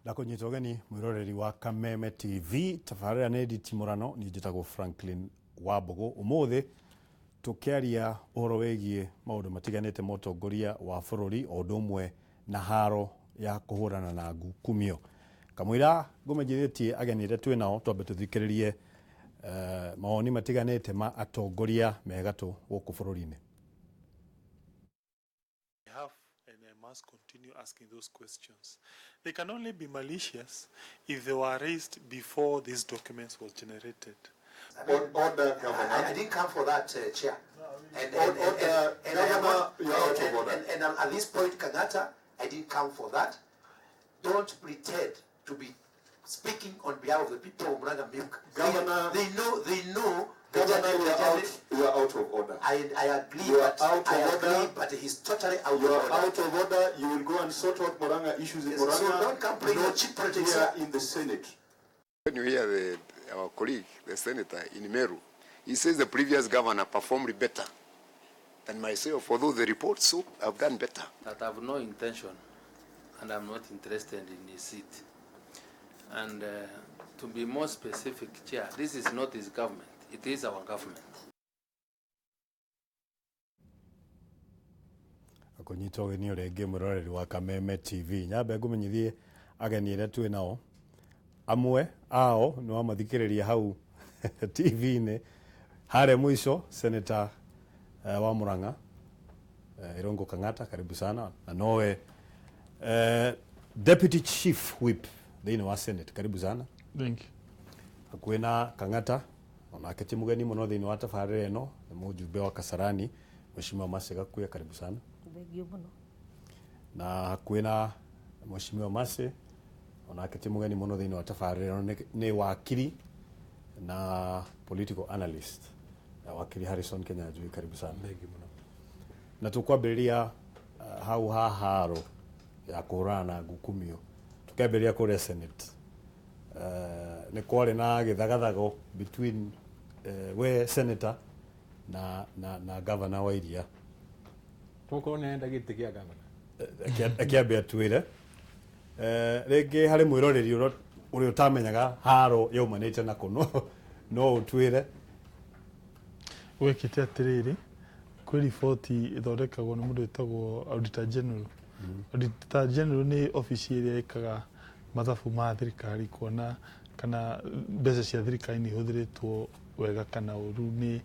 Ndakunyita ũgeni mwĩroreri wa Kameme TV. Tabarĩra nĩ nditimũrano. Niĩ njĩtagwo Franklin Wambũgũ. Ũmũthĩ tũkĩaria ũhoro wĩgiĩ maũndũ matiganĩte ma ũtongoria wa bũrũri, o ũndũ ũmwe na haro ya kũhũrana na ngukumio. Kamũira ngũmenyithĩtie ageni arĩa twĩ nao, twambe tũthikĩrĩrie mawoni matiganĩte ma atongoria me gatũ gũkũ bũrũri-inĩ. Have and I must continue asking those questions. They can only be malicious if they were raised before these documents was generated. Order, Governor. I didn't come for that, Chair. And, Order, and I am Governor, not, you are out of order. And at this point, Kangata, I didn't come for that. Don't pretend to be speaking on behalf of the people of Murang'a Milk. Governor, They know. Governor, you are out, you are out of order. I agree, You are but out of I agree, order. but he's totally out You of are order. out of order. You will go and sort out Murang'a issues in Yes, so Murang'a. don't come playing not cheap politics here here. in the Senate. When you hear our colleague, the senator in Meru, he says the previous governor performed better than myself, although the reports so I've done better. That I have no intention and I'm not interested in his seat. And to be more specific, Chair, this is not his government, it is our government. Akũnyita ũgeni ũrĩa ĩngĩ mwĩroreri wa Kameme TV. Nyambe ngũmenyithie ageni arĩa twĩ nao. Amwe ao nĩ wamathikĩrĩria hau TV-inĩ. Harĩa mũico Senator wa Murang'a, Irungu Kang'ata, karibu sana, na nowe Deputy Chief Whip thĩinĩ wa Senate, karibu sana. Thank you. Hakuhĩ na Kang'ata onake ti mũgeni mũno thĩinĩ wa tabarĩra ĩno, nĩ mũjumbe wa Kasarani, Mheshimiwa Mercy Gakuya, karibu sana. Thengiũ mũno. Na hakuhĩ na Mheshimiwa Mercy onake ti mũgeni mũno thĩinĩ wa tabarĩra ĩno, nĩ wakiri na political analyst, wakiri Harrison Kinyanjui, karibu sana. Thengiũ mũno. Na tũkwambĩrĩria hau ha haro ya kũhũrana na ngukumio, tũkĩambĩrĩria kũrĩa Senate. Nĩ kwarĩ na gĩthagathago between we senator na governor wa Iria. Tokorwo nĩ arenda gĩtĩ kĩa governor. Akĩambe atwĩre rĩngĩ harĩ mwĩroreri ũrĩa ũtamenyaga haro yaumanĩte na kũ, no ũtwĩre. Gwekĩte atĩrĩrĩ, kwĩ riboti ĩthondekagwo nĩ mũndũ wĩtagwo Auditor General. Auditor General nĩ obici ĩrĩa ĩkaga mathabu ma thirikari kuona kana mbeca cia thirikari nĩ ihũthĩrĩtwo wega kana ũru nĩ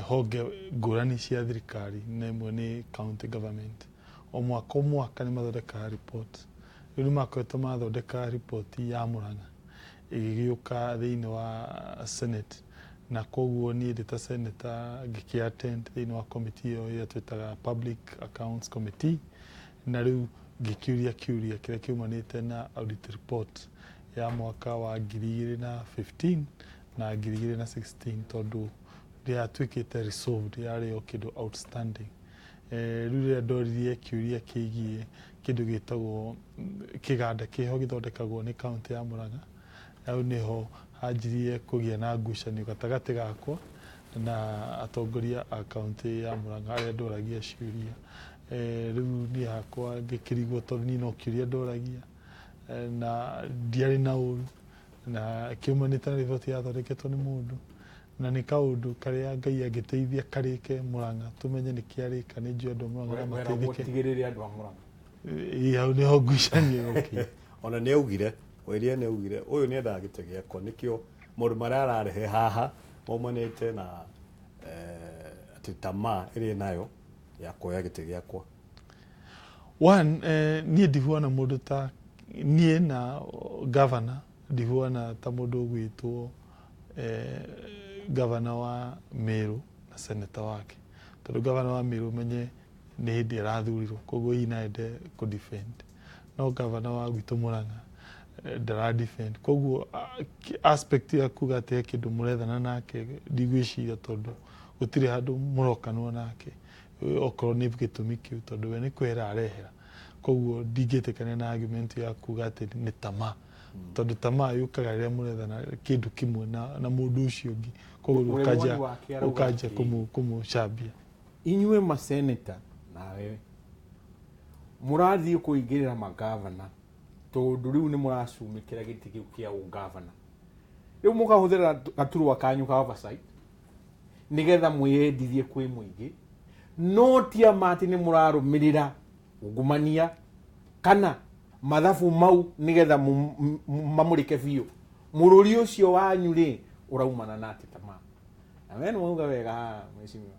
honge ngũrani cia thirikari, na ĩmwe nĩ county government. O mwaka o mwaka nĩ mathondekaga report. Rĩu nĩ makoretwo mathondeka report ya Murang'a ĩgĩgĩũka thĩinĩ wa Senate, na koguo niĩ ndĩ ta senator ngĩkĩ attend thĩinĩ wa committee ĩyo ĩrĩa twĩtaga Public Accounts Committee, na rĩu ngĩkĩũria kĩũria kĩrĩa kĩumanĩte na audit report ya mwaka wa 2015 na 2016, tondũ ndĩatuĩkĩte resolved, yarĩ o kĩndũ outstanding. Rĩu rĩrĩa ndoririe kĩũria kĩgiĩ kĩndũ gĩtagwo kĩganda kĩho gĩthondekagwo nĩ kaunti ya Murang'a, hau nĩho hanjirie kũgĩa na ngucanio gatagatĩ gakwa na atongoria a kaunti ya Murang'a arĩa ndoragia ciũria. Rĩu niĩ hakwa ngĩkĩrigwo, tondũ niĩ no kĩũria ndoragia na ndiarĩ na ũru, na kĩumanĩte na riboti yathondeketwo nĩ mũndũ, na nĩ kaũndũ karĩa Ngai angĩteithia karĩke Murang'a tũmenye nĩ kĩarĩka. Nĩ njũĩ andũ a Murang'a no Weragwo mateithĩke. Tigĩrĩre andũ a Murang'a. Ĩ, hau nĩho ngucanio yokire. Ona nĩ augire, Wairia nĩ augire ũyũ nĩ endaga gĩtĩ gĩakwa, nĩkĩo maũndũ marĩa ararehe haha maumanĩte na atĩ tamaa ĩrĩa nayo ya kuoya gĩtĩ gĩakwa. One, niĩ ndihuana mũndũ ta niĩ na governor, ndihuana ta mũndũ ũgwĩtwo governor wa Meru na senator wake, tondũ governor wa Meru menye nĩ hĩndĩ arathurirwo, koguo hihi no ende kũ defend, no governor wa gwitũ Murang'a ndara defend. Koguo aspect ya kuga atĩ he kĩndũ mũrethana nake ndigwĩciria, tondũ gũtirĩ handũ mũrokanwo nake. Okorwo nĩ gĩtũmi kĩu, tondũ we nĩ kwehera arehera, koguo ndingĩtĩkania na argument ya kuga atĩ nĩ tamaa, tondũ tamaa yũkaga rĩrĩa mũrethana kĩndũ kĩmwe na mũndũ ũcio ũngĩ, koguo rĩu Ũrĩa ũkanjia woni wake arauga ũkanjia atĩ kũmũcambia. Inyuĩ maseneta nawe mũrathiĩ kũingĩrĩra magavana. Tondu riu ni muracumikira giti kiu kia ugavana. Riu mukahuthira gaturwa kanyu ka oversight nigetha mwiyendithie kwi muingi, no ti amati ni murarumirira ungumania kana mathabu mau nigetha mamurike biu. Mururi ucio wanyu ri uraumana na ati tama na we nwauga wega mheshimiwa,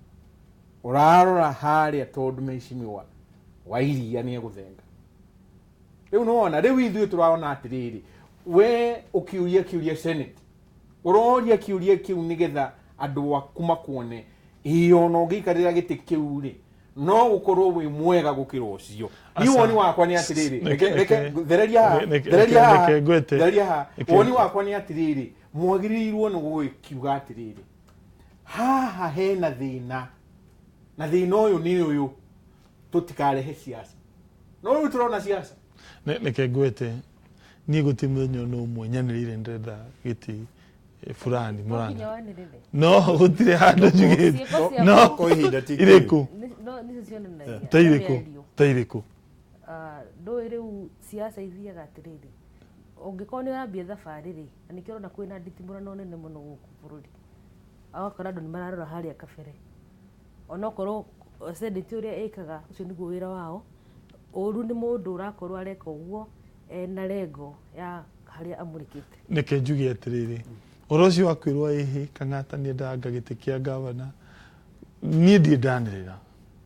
urarora haria tondu mheshimiwa wa iria ni eguthenga. Riu nona riu ithuĩ tũrona atiriri, we ũkiuria kiuria Senate, ũroria kiuria kiu nigetha andũ aku makuone ĩĩ ona ũngĩikarĩra gĩtĩ kĩu rĩ no gũkorwo wĩ mwega gũkĩra ũcio. Niĩ woni wakwa nĩ atĩrĩrĩ, reke thereria haha, thereria haha. Woni wakwa nĩ atĩrĩrĩ, mwagĩrĩirwo nĩ gũgĩkiuga atĩrĩrĩ, haha hena thĩna na thĩna ũyũ nĩ ũyũ, tũtikarehe siasa. No rĩu tũrona siasa. Neke ngwete niĩ gũtirĩ mũthenya ona ũmwe nyanĩrĩire ndĩrenda gĩtĩ fulani Murang'a, no gũtirĩ handũ njugĩte no irĩkũ ta irĩkũ ta irĩkũ. Ndũĩ rĩu siasa ithiaga atĩrĩrĩ, ũngĩkorwo nĩ ũrambia thabarĩ rĩ, na nĩkĩo ũrona kwĩna nditimũrano nene mũno gũkũ bũrũri, agakora andũ nĩ mararora harĩa kabere, onokorwo Senate ũrĩa ĩkaga ũcio nĩguo wĩra wao. Ũru nĩ mũndũ ũrakorwo areka ũguo ena lengo ya harĩa amũrĩkĩte. Neke njuge atĩrĩrĩ, ũhoro ũcio wa kwĩrwo ĩhĩ Kang'ata nĩendaga gĩtĩ kĩa gavana, niĩ ndirĩ ndanĩrĩra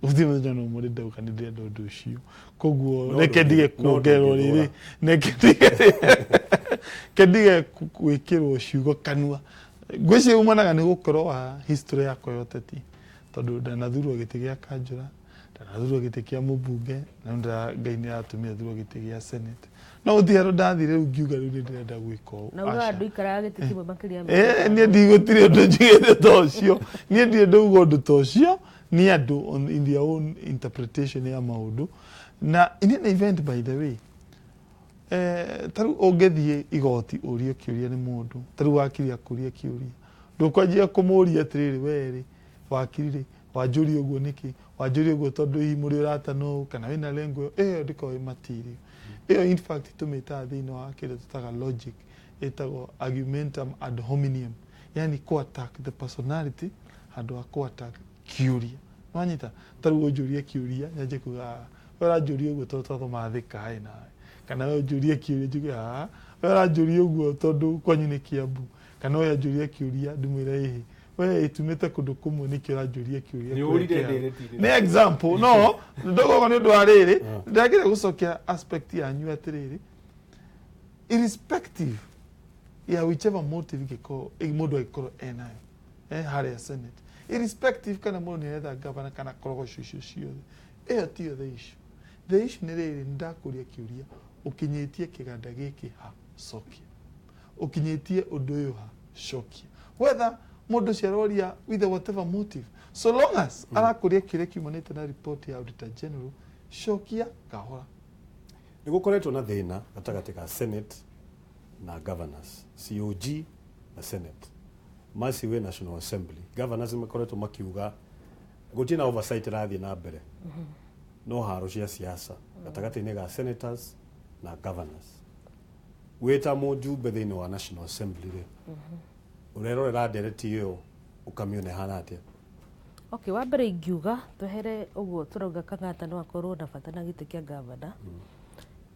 gũtirĩ mũthenya ona ũmwe ndauga nĩ ndĩrenda ũndũ ũcio, koguo reke ndige kuongererwo rĩrĩ, reke ndige gwĩkĩrwo ciugo kanua. Ngwĩciria umanaga nĩ gũkorwo wa history yakwa ya ũteti, tondũ ndanathurwo gĩtĩ gĩa kanjũra, ndanathurwo gĩtĩ kĩa mũmbunge, na Ngai nĩ aratũmire thurwo gĩtĩ gĩa Senate. No gũtirĩ handũ ndathire rĩu ngiuga rĩu nĩ ndĩrenda gwĩka ũũ. Na ugaga ndũikaraga gĩtĩ kĩmwe makĩria. Niĩ ndigũtirĩ ũndũ njugĩte ta ũcio, niĩ ndirĩ ndauga ũndũ ta ũcio, nĩ andũ in their own interpretation ya maũndũ. Na in an event, by the way, ta rĩu ũngĩthiĩ igoti ũrie kĩũria nĩ mũndũ, ta rĩu wakiri akũrie kĩũria, ndũkwanjia kũmũria atĩrĩrĩ, we rĩ wakiri rĩ wanjũria ũguo nĩkĩ, wanjũria ũguo tondũ hihi mũrĩ ũrata nũ, kana wĩna lengo ĩyo, ndĩkoragwo ĩ material ĩyo. In fact tũmĩtaga thĩinĩ wa kĩndũ tũtaga logic, ĩtagwo argumentum ad hominem, yani kũ attack the personality handũ ha kũ attack kĩũria. Nĩwanyita? Ta rĩu ũnjũrie kĩũria nyanjie kuga we ũranjũria ũguo tondũ twathomaga Thika nawe, kana we ũnjũrie kĩũria njuge we ũranjũria ũguo tondũ kwanyu nĩ Kiambu, kana we anjũrie kĩũria ndĩmwĩre ĩhĩ we ĩtumĩte kũndũ kũmwe nĩkĩo ũranjũria kĩũria. Nĩ example, no ndogogo nĩ ũndũ wa rĩrĩ ndagĩrĩire gũcokia aspect yanyu atĩrĩrĩ, irrespective ya whichever motive ingĩkorwo mũndũ angĩkorwo enayo harĩa Senate, irrespective kana mũndũ nĩ aretha gavana kana korogoco icio ciothe, ĩyo tiyo the issue. The issue nĩ rĩrĩ, nĩ ndakũria kĩũria, ũkinyĩtie kĩganda gĩkĩ ha, cokia, ũkinyĩtie ũndũ ũyũ ha, cokia, whether mũndũ ũcio aroria with whatever motive, so long as arakũria kĩũria kiumanĩte na report ya Auditor General, cokia kahora. Nĩ gũkoretwo na thĩna gatagatĩ ka Senate na governors, COG na Senate, Mercy wĩ National Assembly. Governors nĩ makoretwo makiuga gũtirĩ na oversight ĩrathiĩ na mbere, no haro cia siasa gatagatĩ-inĩ ga senators na governors. Wĩ ta mũjumbe thĩinĩ wa National Assembly rĩ, ũrerorera ndereti ĩyo ũkamĩona ĩhana atĩa? Okay, wa mbere ingiuga twehere ũguo tũrauga Kang'ata no akorwo na bata na gĩtĩ kĩa gavana.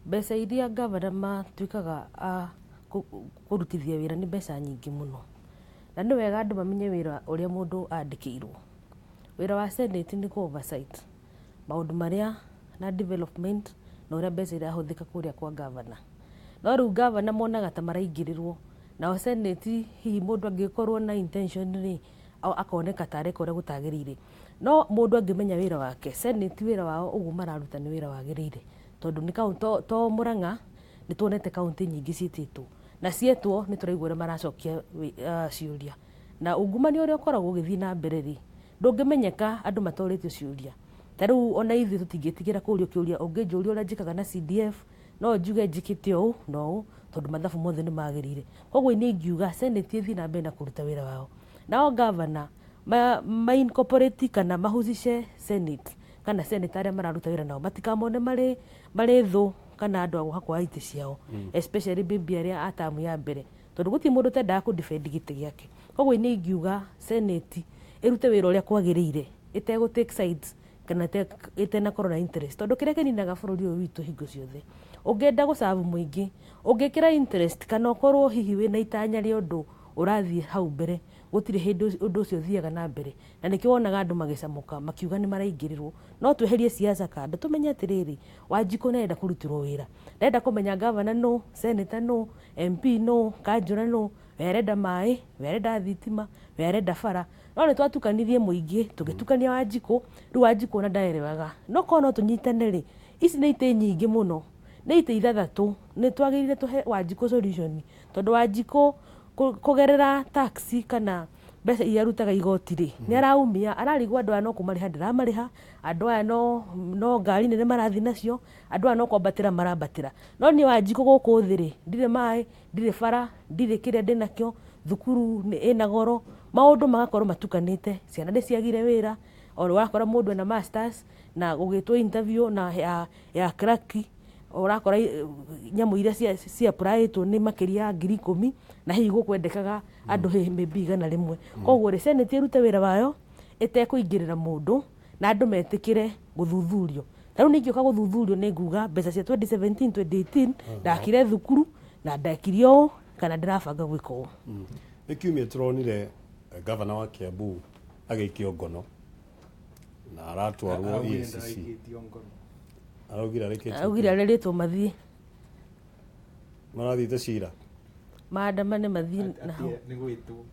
Mbeca iria gavana matuĩkaga a kũrutithia wĩra nĩ mbeca nyingĩ mũno, na nĩ wega andũ mamenye wĩra ũrĩa mũndũ andĩkĩirwo. Wĩra wa Senate nĩ kũ oversight maũndũ marĩa na development na ũrĩa mbeca irahũthĩka kũrĩa kwa gavana. No rĩu gavana monaga ta maraingĩrĩrwo, nao Senate hihi mũndũ angĩkorwo na intention rĩ, akoneka ta areka ũrĩa gũtagĩrĩire. No mũndũ angĩmenya wĩra wake, Senate wĩra wao ũguo mararuta nĩ wĩra wagĩrĩire, tondũ nĩ to Murang'a nĩ tuonete kaunti nyingĩ ciĩtĩtwo na cietwo nĩ tũraigua ũrĩa maracokia ciũria, na ungumania ũrĩa ũkoragwo ũgĩthiĩ na mbere rĩ, ndũngĩmenyeka andũ matorĩtio ciũria. Ta rĩu ona ithuĩ tũtingĩtigĩra kũũrio kĩũria, ũngĩnjũria ũrĩa njĩkaga na CDF no njuge njĩkĩte ũũ na ũũ, tondũ mathabu mothe nĩ magĩrĩire. Koguo niĩ ingiuga Senate ĩthiĩ na mbere na kũruta wĩra wao, nao gavana ma incorporate kana mahusice Senate kana senator arĩa mararuta wĩra nao, matikamone marĩ thũ kana andũ a gũka kuoya itĩ ciao, especially bibi arĩa a tamu ya mbere, tondũ gũtirĩ mũndũ ũtendaga kũ defend gĩtĩ gĩake. Koguo nĩ ingiuga Senate ĩrute wĩra ũrĩa kwagĩrĩire, ĩtegũ take sides kana ĩtenakorwo na interest, tondũ kĩrĩa kĩninaga bũrũri ũyũ witũ hingo ciothe, ũngĩenda gũcabu mũingĩ, ũngĩkĩra interest kana ũkorwo hihi wĩna itanya rĩa ũndũ ũrathiĩ hau mbere, gũtirĩ hĩndĩ ũndũ ũcio ũthiaga na mbere. Na nĩkĩo wonaga andũ magĩcamũka makiuga nĩ maraingĩrĩrwo. No tweherie siasa kando, tũmenye atĩrĩrĩ, Wanjikũ nĩarenda kũrutĩrwo wĩra, ndarenda kũmenya gavana nũ, senator nũ, MP nũ, kanjũra nũ, we arenda maĩ, we arenda thitima, we arenda bara. No nĩ twatukanirie mũingĩ, tũgĩtukania Wanjikũ, rĩu Wanjikũ ona ndaerewaga. No korwo no tũnyitane rĩ, ici nĩ itĩ nyingĩ mũno, nĩ itĩ ithathatũ, nĩ twagĩrĩire tũhe Wanjikũ solution, tondũ Wanjikũ kũgerera tax kana mbeca iria arutaga igoti rĩ, nĩ araumia, ararigwo andũ aya no kũmarĩha ndĩramarĩha, andũ aya no ngari nene marathiĩ nacio, andũ aya no kwambatĩra marambatĩra. No niĩ Wanjikũ gũkũ thĩ rĩ, ndirĩ maĩ, ndirĩ bara, ndirĩ kĩrĩa ndĩnakĩo, thukuru ĩna goro, maũndũ magakorwo matukanĩte, ciana nĩ ciagire wĩra, o ũrakora mũndũ ena masters na gũgĩtwo interview na ya clerk, ũrakora nyamũ iria cia applyĩtwo nĩ makĩria ya 10,000 na hihi gũkwendekaga andũ maybe 100. Koguo rĩ, Senate ĩrute wĩra wayo ĩtekũingĩrĩra mũndũ na andũ metĩkĩre gũthuthurio. Ta rĩu ningĩũka gũthuthurio nĩ nguga mbeca cia 2017 2018 ndakire thukuru na ndekire ũũ kana ndĩrabanga gwĩka ũũ. Nĩ kiumia tũronire gavana wa Kiambu agĩikio ngono na aratwarwo EACC. Araugire arĩkĩtie. Araugire arĩrĩtwo mathiĩ. Marathiĩte cira. Maandamane mathiĩ na hau. Nĩ gwĩtwo.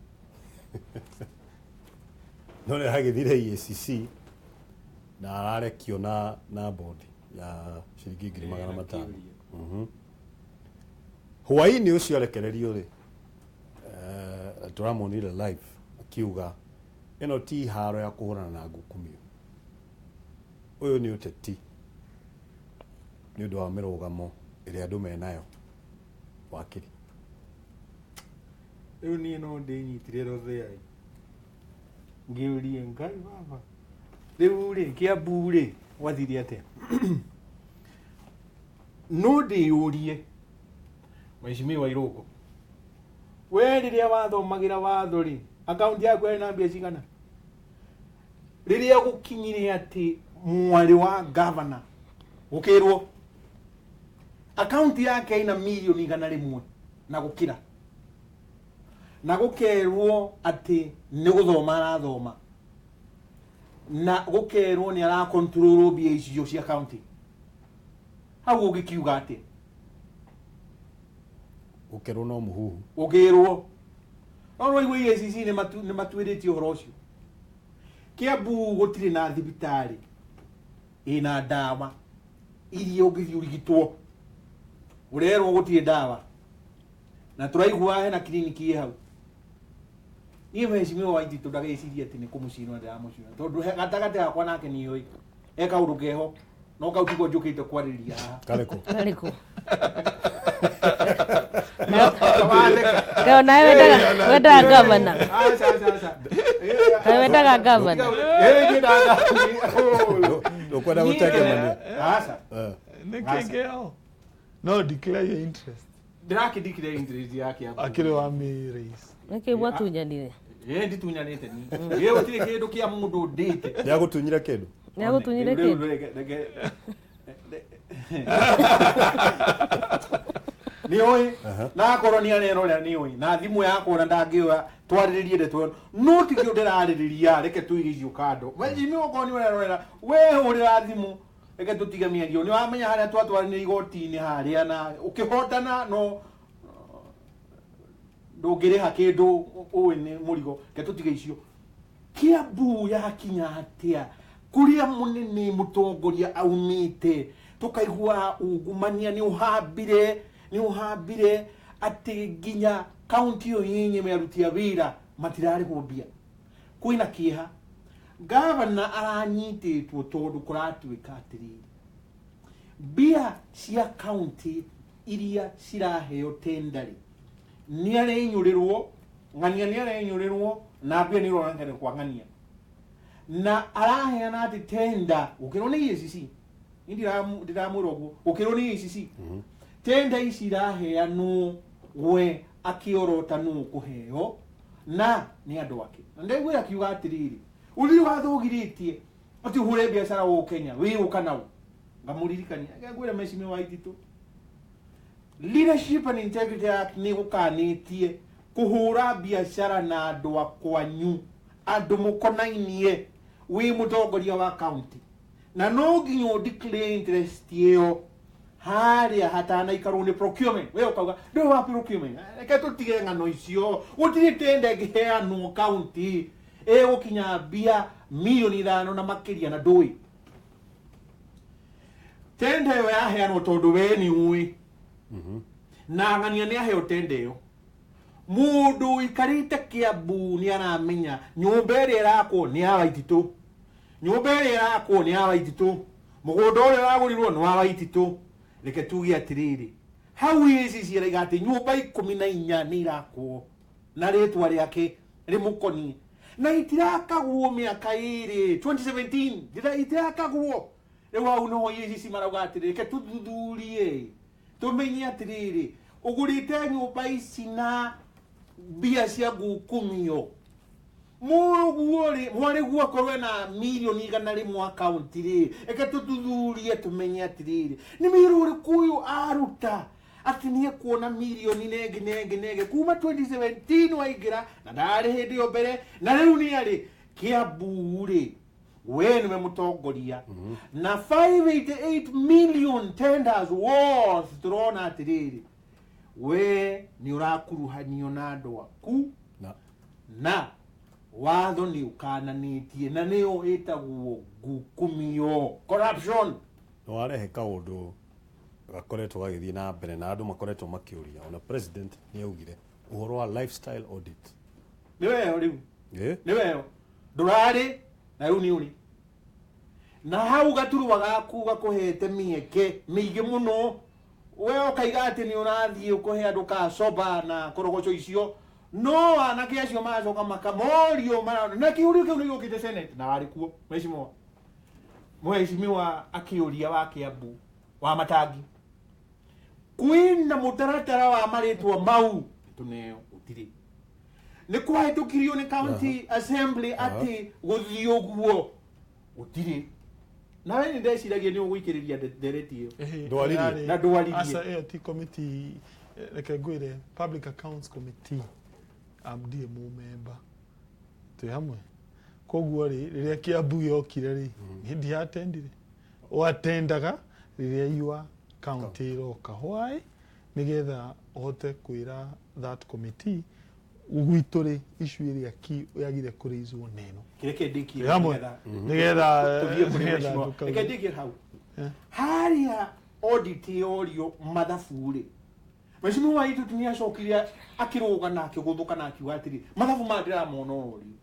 No nĩ aragĩthire EACC na ararekio na bondi ya ciringi 500,000. Hwaĩ-inĩ ũcio arekererio rĩ, tũramuonire live akiuga ĩno ti haro ya kũhũrana na ngukumio, ũyũ nĩ ũteti nĩ ũndũ wa mĩrũgamo ĩrĩa andũ menayo. Wakiri rĩu niĩ no ndĩnyitire rũthĩa ngĩũrie Ngai baba, rĩu rĩ Kiambu rĩ gwathire atĩa? No ndĩyũrie Mheshimiwa Irũngũ, we rĩrĩa wathomagĩra watho rĩ, akaunti yaku yarĩ na mbia cigana? Rĩrĩa gũkinyire atĩ mwarĩ wa gavana gũkĩrwo akaunti yake ina 100,000,000 na gũkĩra, na gũkerwo atĩ nĩ gũthoma arathoma, na gũkerwo nĩ arakontrolwo mbia icio cia kaunti, hau ũngĩkiuga atĩa? Gũkerwo no mũhuhu. Gũkĩrwo no nĩwaigua EACC nĩ matuĩrĩtie ũhoro ũcio. Kiambu gũtirĩ na thibitarĩ ĩna ndawa iria ũngĩthiĩ ũrigitwo, ũrerwo gũtirĩ ndawa, na tũraigua hena kiriniki ĩ hau. Niĩ Mheshimiwa Waititũ ndageciria atĩ nĩ kũmũcinwo ndĩramũcina, tondũ gatagatĩ gakwa nake nĩũĩ he kaũndũ keho, no kau tiguo njũkĩte kwarĩrĩria haha. Karĩkũ? Karĩkũ? Kaĩ onawe wendaga gavana? Kaĩ wendaga gavana? Ndũkwenda gũtengemania? Aca. Nĩ kĩngĩo. No declare your interest. Ndĩrakĩ declare interest ya Kiambu. Akĩrĩ wa mĩ race. Nĩkĩ mwatunyanire? Ĩ nditunyanĩte niĩ. Ĩ gũtirĩ kĩndũ kĩa mũndũ ndĩte. Nĩagũtunyire kĩndũ? Nĩagũtunyire kĩndũ? Nĩũĩ na akorwo nĩ arerorera nĩũĩ na thimũ yakwa ona ndangĩoya twarĩrĩrie ndeto ĩyo, no tikĩo ndĩrarĩrĩria, reke tũige icio kando. Mheshimiwa okorwo nĩ ũrerorera we hũrĩra thimũ, reke tũtige mĩario. Nĩ wamenya harĩa twatwaranire igoti-inĩ harĩa na ũkĩhotana no ndũngĩrĩha kĩndũ ũĩ nĩ mũrigo, reke tũtige icio. Kiambu yakinya atĩa kũrĩa mũnene mũtongoria aumĩte, tũkaigua ungumania nĩ ũhambire atĩ nginya kaunti ĩyo yenyewe aruti a wĩra matirarĩhwo mbia. Kwĩna kĩeha, gavana aranyitĩtwo tondũ kũratuĩka atĩrĩrĩ, mbia cia kaunti iria ciraheo tenda rĩ, nĩ arenyũrĩrwo ng'ania, nĩ arenyũrĩrwo na mbia nĩ ironekana kwa ng'ania, na araheana atĩ tenda gũkĩrwo nĩ EACC Ndiramwĩra ũguo gũkĩrwo nĩ ACC tenda ici iraheanwo we akĩorota nũ kũheo na nĩ andũ ake. Na ndaiguĩra akiuga atĩrĩrĩ, ũthiri wathũgirĩtie atĩ ũhũre biacara gũkũ Kenya wĩũka nau. Ngamũririkania ngwĩra mheshimiwa Waititu, Leadership and Integrity Act nĩ gũkanĩtie kũhũra biacara na andũ akwanyu, andũ mũkonainie wĩ mũtongoria wa county, na no nginya ũ declare interest ĩyo harĩa hatanaikarwo nĩ procurement. We ũkauga ndũĩ wa procurement, reke tũtige ng'ano icio, gũtirĩ tenda ĩngĩheanwo county ĩgũkinya mbia 5 milioni na makĩria na ndũĩ tenda ĩyo yaheanwo tondũ we nĩ ũĩ na ng'ania nĩ aheo tenda ĩyo. Mũndũ ũikarĩte Kiambu nĩ aramenya nyũmba ĩrĩa ĩrakwo nĩ ya Waititũ, nyũmba ĩrĩa ĩrakwo nĩ ya Waititũ, mũgũnda ũrĩa ũragũrirwo nĩ wa Waititũ. Reke tuge atĩrĩrĩ, hau ACC ĩraiga atĩ nyũmba 14 nĩ irakwo na rĩtwa rĩake rĩmũkoniĩ, na itirakagwo mĩaka ĩrĩ 2017 itirakagwo. Rĩu hau noho ACC marauga atĩrĩrĩ, reke tũthuthurie tũmenye atĩrĩrĩ, ũgũrĩte nyũmba ici na mbia cia ngukumio mũrũguo rĩ, mwarĩguo akorwo ena 100 milioni akaunti rĩ, reke tũthuthurie tũmenye atĩrĩrĩ, nĩ wĩra ũrĩkũ ũyũ aruta atĩ nĩ ekuona mirioni nenge nenge nenge kuma 2017 waingĩra, na ndarĩ hĩndĩ ĩyo mbere na rĩu nĩ arĩ Kiambu rĩ, we nĩwe mũtongoria na 588 million tenders worth. Tũrona atĩrĩrĩ, we nĩ ũrakuruhanio na andũ aku na watho nĩ ũkananĩtie na nĩyo ĩtagwo ngukumio, corruption. Nĩ warehe kaũndũ gakoretwo gagĩthiĩ na mbere na andũ makoretwo makĩũria, ona president nĩ augire ũhoro wa lifestyle audit. Nĩ weyo rĩu. Eh? Nĩ weyo ndũrarĩ na rĩu nĩ ũrĩ na hau gaturwa gaku gakũhete mĩeke mĩingĩ mũno, we ũkaiga atĩ nĩ ũrathiĩ ũkũhe andũ kacoba na korogoco icio, no anake acio magacoka makamorio na kĩũrio kĩu nĩ gĩũkĩte Senate na warĩ kuo mheshimiwa, mheshimiwa akĩũria wa Kiambu wa Matangi, kwĩna mũtaratara wa marĩtwa mau tũneo? Gũtirĩ. Nĩ kwahĩtũkirio nĩ county assembly atĩ gũthiĩ ũguo gũtirĩ. Nawe nĩ ndeciragia nĩ ũgũikĩrĩria ndereti ĩyo. Ndwaririe. Na ndwaririe. Aca, ĩyo ti committee. Reke ngwĩre, Public Accounts Committee am ndirĩ mũmemba, twĩ hamwe. Koguo rĩ, rĩrĩa Kiambu yokire rĩ, niĩ ndiatendire. Watendaga rĩrĩa your county ĩroka. Why? Nĩgetha ũhote kwĩra that committee gwitũ rĩ, issue ĩrĩa key yagire kũraiswo nĩ ĩno. Kĩreke ndĩkie. Twĩ hamwe. Nĩgetha tũthiĩ kũrĩ nĩgetha mheshimiwa. Reke ndĩkie hau harĩa audit yorio mathabu rĩ, mheshimiwa Waititu nĩ acokire akĩrũga na akĩgũthũka na akiuga atĩrĩ, mathabu maya ndĩramona ũrio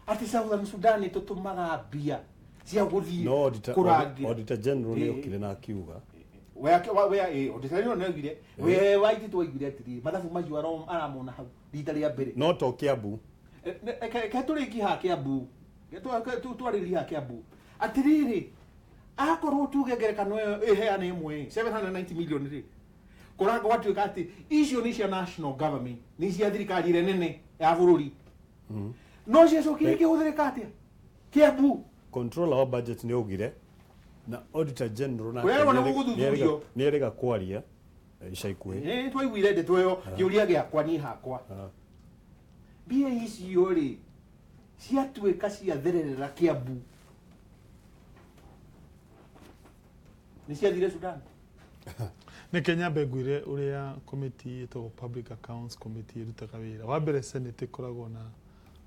atĩ Southern Sudan ĩtũtũmaga mbia cia gũthiĩ No auditor, kũrangĩra. Auditor general nĩ Eh. okire na akiuga We auditor general nĩ oigire, we Waititu oigire atĩrĩ, mathabu macio aramona hau rita rĩa mbere. No to Kiambu. Reke tũrĩkie haha Kiambu. Twarĩrie haha Kiambu atĩrĩrĩ, akorwo tuge ngerekano ĩyo ĩheana ĩmwe 790 million rĩ, kũranga gwatuĩka atĩ icio nĩ cia national government, nĩ cia thirikari ĩrĩa nene ya bũrũri, no ciacokire ikĩhũthĩrĩka atĩa Kiambu? Controller wa budget nĩ augire na auditor general nake Kũrerwo nĩ gũgũthuthurio. nĩ erĩga kwaria ica ikuhĩ. Nĩ twaiguire ndeto ĩyo. Kĩũria gĩakwa niĩ hakwa, mbia icio rĩ, ciatuĩka ciathererera Kiambu, nĩ ciathire Sudan? Nĩke nyambe ngwĩre ũrĩa committee ĩtagwo Public Accounts Committee ĩrutaga wĩra. Wa mbere, Senate ĩkoragwo na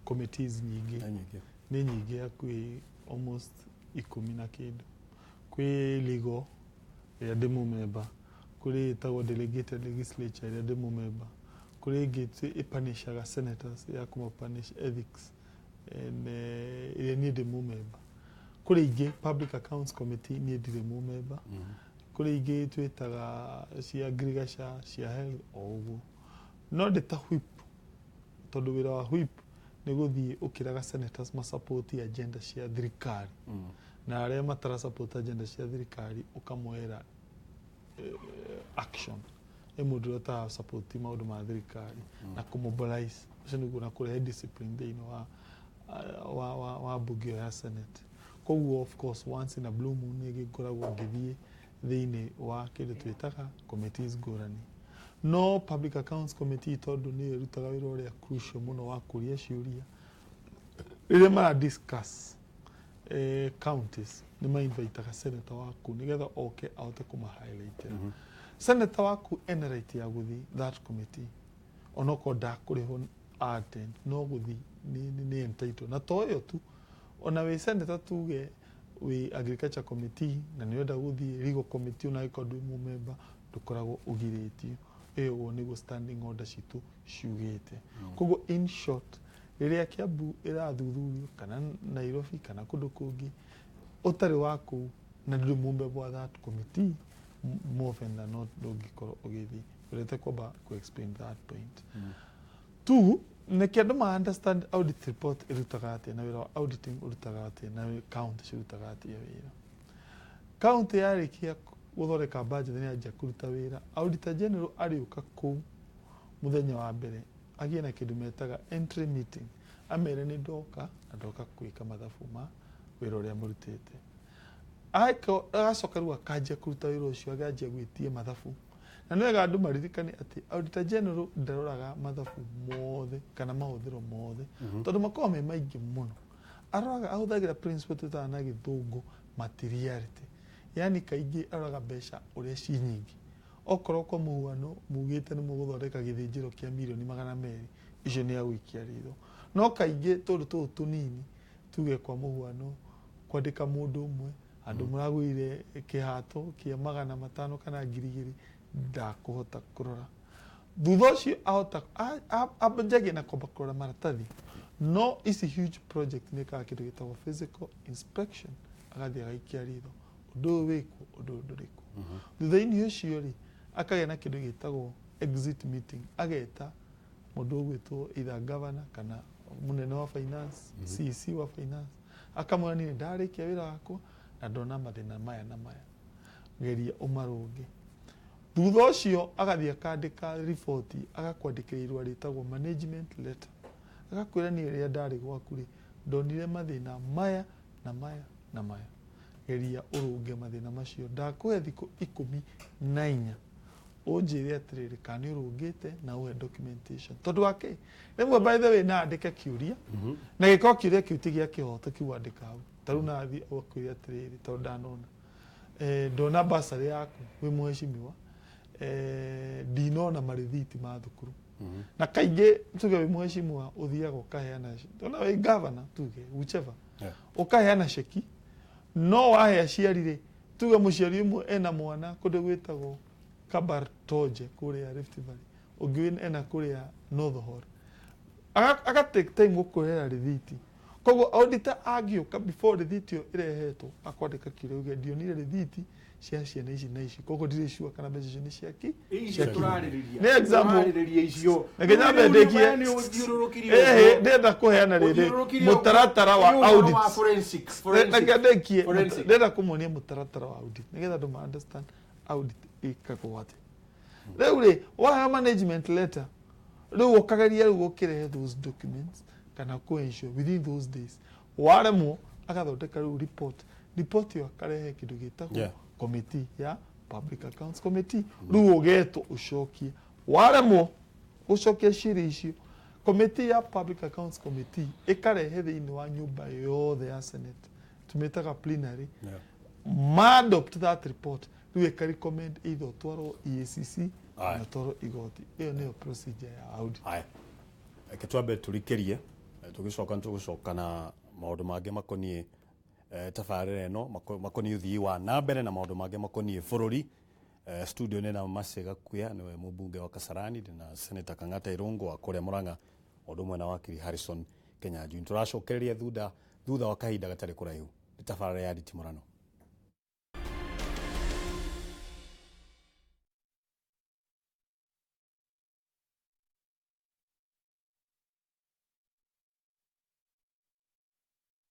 committees nyingĩ. Na nyingĩ. Nĩ nyingĩ, hakuhĩ almost 10 na kĩndũ. Kwĩ legal ĩrĩa ndĩ mũmemba, kũrĩ ĩtagwo delegated legislature ĩrĩa ndĩ mũmemba, kũrĩ ĩngĩ ĩpanishaga senators ya kũmapunish ethics and, ĩrĩa niĩ ndĩ mũmemba, kũrĩ ingĩ Public Accounts Committee niĩ ndirĩ mũmemba, kũrĩ ingĩ twĩtaga cia ngirigaca, cia health, o ũguo. No ndĩ ta whip, tondũ wĩra wa whip nĩ gũthiĩ ũkĩraga senators masupport agenda cia thirikari. Na arĩa matara support agenda cia thirikari ũkamoera action ĩ mũndũ ũrĩa ũtara support maũndũ ma thirikari na kũmobilize ũcio nĩguo, na kũrehe discipline thĩinĩ wa mbunge ĩyo ya Senate. Koguo of course once in a blue moon nĩ ngoragwo ngĩthiĩ thĩinĩ wa kĩndũ twĩtaga committees ngũrani, no Public Accounts Committee, tondũ nĩyo ĩrutaga wĩra ũrĩa crucial mũno wa kũria ciũria rĩrĩa mara discuss counties, nĩ mainvitaga senator waku nĩgetha oke ahote kũma highlightĩra. Senator waku ena right ya gũthiĩ that committee onokorwo ndakũrĩhwo attend, no gũthiĩ nĩ entitled. Na to ĩyo tu, ona wĩ senator, tuge wĩ Agriculture Committee na nĩ ũrenda gũthiĩ Legal Committee, ona angĩkorwo ndwĩ mũmemba, ndũkoragwo ũgirĩtio. Ĩyo ũguo nĩguo standing order citũ ciugĩte. Koguo in short, rĩrĩa Kiambu ĩrathuthurio kana Nairobi kana kũndũ kũngĩ, ũtarĩ wa kũu na ndũrĩ mũmemba wa that committee, more often than not ndũngĩkorwo ũgĩthiĩ. Ũrete kwamba ku explain that point. Two, nĩkĩ andũ ma understand audit report ĩrutaga atĩa na wĩra wa auditing ũrutaga atĩa na county cirutaga atĩa wĩra. County yarĩkia gũthondeka budget, nĩ yanjia kũruta wĩra, Auditor General arĩũka kũu mũthenya wa mbere agĩe na kĩndũ metaga entry meeting, amere nĩ ndoka na ndoka gwĩka mathabu ma wĩra ũrĩa mũrutĩte. Agacoka rĩu akanjia kũruta wĩra ũcio, akanjia gwĩtia mathabu. Na nĩ wega andũ maririkane atĩ Auditor General ndaroraga mathabu mothe kana mahũthĩro mothe, tondũ makoragwo me maingĩ mũno. Aroraga, ahũthagĩra principle twĩtaga na Gĩthũngũ materiality, yani kaingĩ aroraga mbeca ũrĩa ci nyingĩ. Okorwo kwa mũhuano mugĩte nĩ mũgũthondeka gĩthĩnjĩro kĩa mirioni 200, icio nĩ agũikia ritho. No kaingĩ tũndũ tũtũ tũnini, tuge kwa mũhuano kwandĩka mũndũ ũmwe andũ mũragũrire kĩhato kĩa 500 kana 2000, ndakũhota kũrora. Thutha ũcio ahota anjagia na kwamba kũrora maratathi. No ici huge project nĩ ĩkaga kĩndũ gĩtagwo physical inspection, agathiĩ agaikia ritho, ũndũ ũyũ wĩkwo, ũndũ ũyũ ndũrĩkwo. Thutha-inĩ ũcio rĩ, akagĩa na kĩndũ gĩtagwo exit meeting, ageta mũndũ ũgwĩtwo either governor kana mũnene wa finance, CEC wa finance, akamwĩra, "Niĩ ndarĩkia wĩra wakwa na ndona mathĩna maya na maya, geria ũmarũnge." Thutha ũcio agathiĩ akandĩka riboti, agakwandĩkĩra irũa rĩtagwo management letter, agakwĩra, "Niĩ rĩrĩa ndarĩ gwaku rĩ, ndonire mathĩna maya na maya na maya, geria ũrũnge mathĩna macio. Ndakũhe thikũ 14 ũnjĩre atĩrĩrĩ kana nĩ ũrũngĩte na ũhe documentation." Tondũ wa kĩ, rĩmwe by the way na andĩke kĩũria na gĩkorwo kĩũria kĩu ti gĩa kĩhoto kĩu andĩka hau. Ta rĩu nathiĩ ũgakwĩre atĩrĩrĩ, tondũ ndanona ndona basarĩ yaku wĩ mũhecimiwa, ndinona marĩthiti ma thukuru. Na kaingĩ tuge wĩ mũhecimiwa ũthiaga ũkaheana, ona wĩ governor, tuge whichever, ũkaheana ceki, no wahe aciari rĩ, tuge mũciari ũmwe ena mwana kũndũ gwĩtagwo Kabartonje kũrĩa Rift Valley, ũngĩ ena kũrĩa North Hall, aka take time gũkũrehera rĩthiti. Koguo auditor angĩũka before rĩthiti ĩyo ĩrehetwo, akwandĩka kĩũria uge, "Ndionire rĩthiti cia ciana ici na ici, koguo ndirĩ sure kana mbeca icio nĩ ciaki." Icio tũrarĩrĩria. Nĩ example. Tũrarĩrĩria icio. Reke nyambe ndĩkie. Nĩ ũthiũrũrũkirie Ĩhĩ, ũguo. ndĩrenda kũheana rĩrĩ Ũthiũrũrũkirie mũtaratara wa ũguo. Nĩ ũhoro audit. wa forensics, forensic. Reke ndĩkie. Forensic. Ndĩrenda kũmuonia mũtaratara wa audit nĩgetha andũ ma understand audit ĩkagwo atĩa. Rĩu rĩ, waheo management letter, rĩu ũkageria rĩu ũkĩrehe those documents kana kũ ensure within those days. Waremwo, agathondeka rĩu report. Report ĩyo akarehe kĩndũ gĩtagwo committee ya Public Accounts Committee. Rĩu ũgetwo ũcokie. Waremwo gũcokia ciũria icio, committee ya Public Accounts Committee ĩkarehe thĩinĩ wa nyũmba yothe ya Senate, tũmĩtaga plenary, ma adopt that report, rĩu ĩka recommend either ũtwarwo EACC kana ũtwarwo igoti. Ĩyo nĩyo procedure ya audit. Haya, reke twambe tũrikĩrie, tũgĩcoka nĩtũgũcoka na maũndũ mangĩ makoniĩ tabarĩra ĩno, makoniĩ ũthii wa na mbere na maũndũ mangĩ makoniĩ bũrũri. Studio nĩ na Mercy Gakuya, nĩwe mũmbunge wa Kasarani, na Senator Kang'ata Irũngũ wa kũrĩa Murang'a, o ũndũ ũmwe na wakiri Harrison Kenyanjui. Tũracokereria thutha wa kahinda gatarĩ kũraihu. Nĩ tabarĩra ya Nditimũrano.